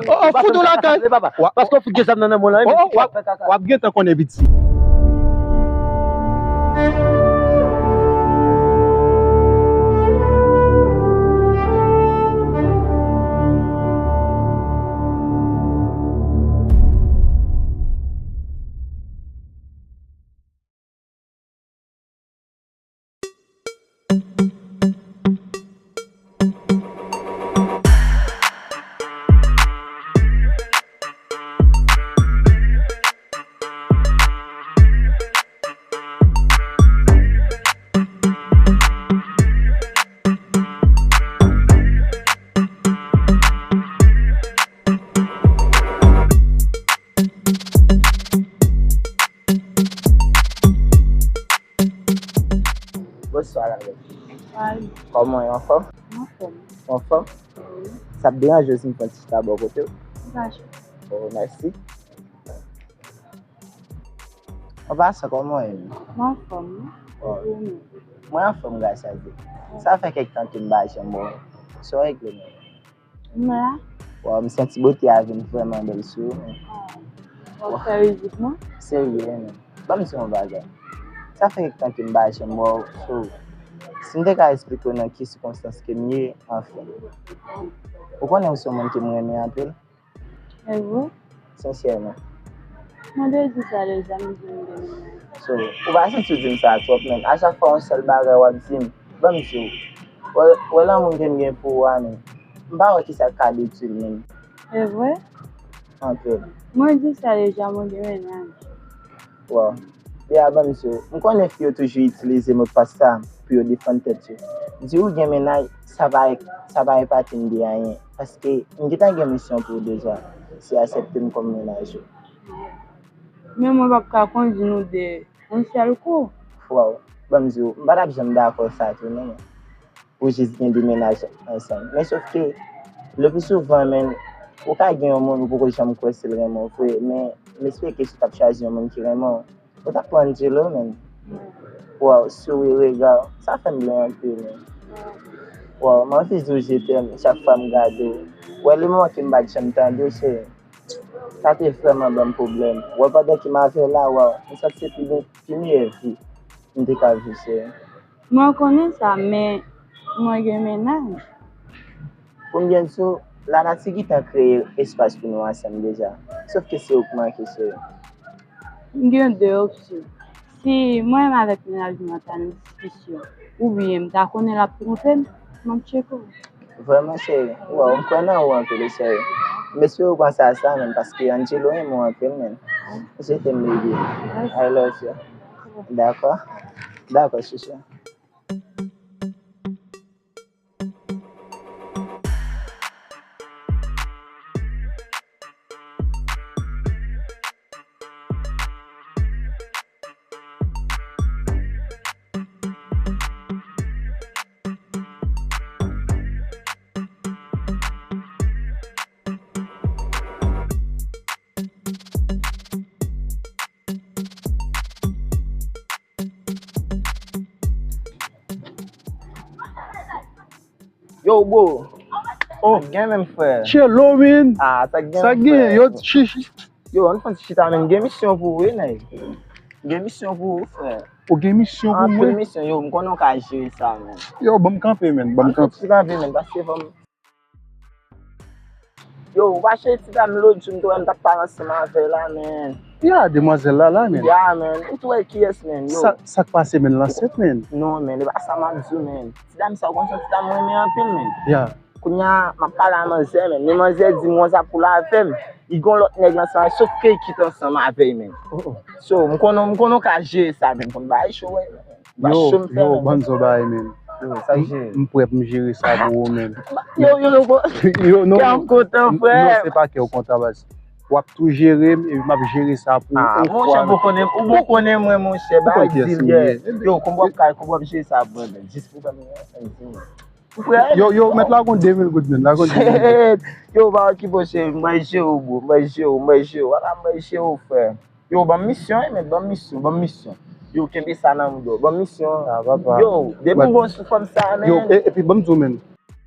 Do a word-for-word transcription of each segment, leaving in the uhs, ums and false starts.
Oh, oh, fout ou lakay. Paske w fout gen zam nan nan men w la, oh, oh, w ap, w ap gentan konnen vit si. Bonswa, la bèl. Kòman w ye, anfòm? Anfòm. Anfòm? Wi. Sa ap deranje w si m fè yon ti chita bò kote w? Pa chita. Oh, mèsi. An pasan, kòman w ye menm? Mwen anfòm, wi. Oh. E ou menm? Mwen anfòm, gras a Dye. Sa fè kèk tan ke m pa janm wè w. Sa w regle menm? Mwen la. Waw, m santi bote a vin vrèman bèl sou ou, men. Ah. W ap fè rizib mwen? Serye, men. Ban m di w yon bagay. Sa fè kèk tan ke m pa janm wè w, so, si m te ka eksplike w nan ki sikonstans ke m ye, anfen. Ou konnen ou se yon moun ke m renmen anpil. E vre? Sensèman. Mwen te di sa deja, m di m gen menaj. So, ou pa santi w di m sa twòp, men. A chak fwa, yon sèl bagay w ap di m, ban m di w. Wè, wè lanmou ke m gen pou ou a, men. M pa wè kisa k ka detwi l, men. E vre? Anpil. Mwen di sa deja, mwen gen menaj. Waw. Bea, ban m di w, m konnen fi yo toujou itilize modpas sa pou yo defann tèt yo. Di w gen menaj, sa pa, sa pa epate m de anyen. Paske m gentan gen misyon pou ou deja, si w aksepte m kòm menaj ou. Men mwen p ap ka kondui nou de yon sèl kou. Waw, ban m di w, m pa t ap janm dakò sa tou, non. Ou jis gen de menaj ansanm. Men sòf ke, le pli souvan, men, ou ka gen yon moun ou poko janm kwè si l renmen w vre, men m espere ke si w t ap chwazi yon moun ki renmen w, ou t ap pran Angelo, men. Waw, souri, rega w, sa fè m byen anpil, men. Waw, m anvi di w je t'aime chak fwa m gade w. Wè, le moman ke m pa t janm tande w, cheri, sa te vrèman ban m pwoblèm. Wè, pandan ke m avè w la, waw, m santi se pi bon, pi meyè vi m te ka viv, cheri. Mwen konnen sa, men mwen gen menaj. Pou m byen di w, lanati gentan kreye espas pou nou ansanm deja. Sòf ke se ou k manke, cheri. M gen de opsyon. Si mwen menm avèk menaj mwen ta nan diskisyon, oubyen m ta konnen l ap twonpe m, m ap tcheke w. Vrèman, cheri. Waw, m kwè nan ou anpil, cheri. M espere w panse a sa menm, paske Angelo renmen w anpil, menn. Je t'aime, baby. I love you. Dakò. Dakò, chouchou. Yo, bro. Oh. Gen menm, frè. Chelo, man. Ah, sa gen, sa gen, frè. Yo, chichi. Yo, ann fè yon ti chita, men. Gen misyon pou ou, wi, nèg. Gen misyon pou ou, frè. Ou gen misyon pou mwen? Anpil misyon, yo, m konnen w ka jere sa, men. Yo, ban m kanpe, men. Ban m kanpe. Ann fè ti kanpe, men, paske fò m Yo, ou pa cheri ti dam lòt jou m te wè m t ap pale ansanm avè l la, men. Ya, demwazèl la, la, men. Ya, men. Ou t wè kiyès, men, yo. Sa, sa k pase, men, l ansent, men? Non, men, e pa sa m ap di w, men. Ti dam sa, ou konn se yon ti dam mwen renmen anpil, men. Ya. Kounye a, m ap pale a manzè, men. Men manzè di m konsa pou l avè m. Li gen yon lòt nèg ansanm, sòf ke li kite ansanm avè l, men. Oh, oh. So, m konnen, m konnen w ka jere sa, men. Konn bagay cho, wè. Yo, yo, ban m di w bagay, men. Yo, sa k jere? M, m prè pou m jere sa pou ou, men. Yo, yo, yo, yo, non. Kè m kontan, frè. Non, se pa kè w kontan, baz. W ap tou jere m, epi m ap jere sa pou ou. Ah, monchè, ou bon konnen, ou bon konnen mwen, monchè, bagay di l, yè. Yo, kòman w ap ka, kòman w ap jere sa pou mwen, men? Jis pou ban m yon frè. Yo, yo, mèt la gon de mil goud, men, la gon de mil goud. Yo, pa okipe w, cheri, m pral jere w, bro, m pral jere w, m pral jere w, ala m pral jere w, frè. Yo, ban m misyon, wi, men, ban m misyon, ban m misyon. Yo, kenbe sa nan mouda w, ban m misyon. Ah, papa. Yo, depi m gon sou fanm sa, men. Yo, e, epi ban m di w, men.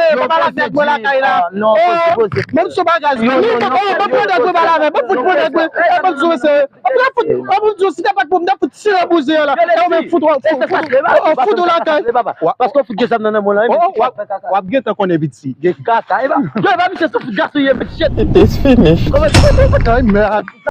mwen, pa pale ak nèg mwen lakay la. Non, poze, poze. Ban m sou bagaj mwen. Ban m pran nèg mwen pale avè m. Ban m fout pran nèg mwen. Ban m sou mesye. Ban m fout, ban m sou, si te pa t pou m, m ta fout tire bouzen an la. E ou menm fout, fout, fout, fout ou lakay. Paske w fout gen zam nan men w lan. W ap gentan konnen piti. Gen kaka. E pa, yo, e pa misye sou fout gason ye, mesye. It's finished. Ay, mèd.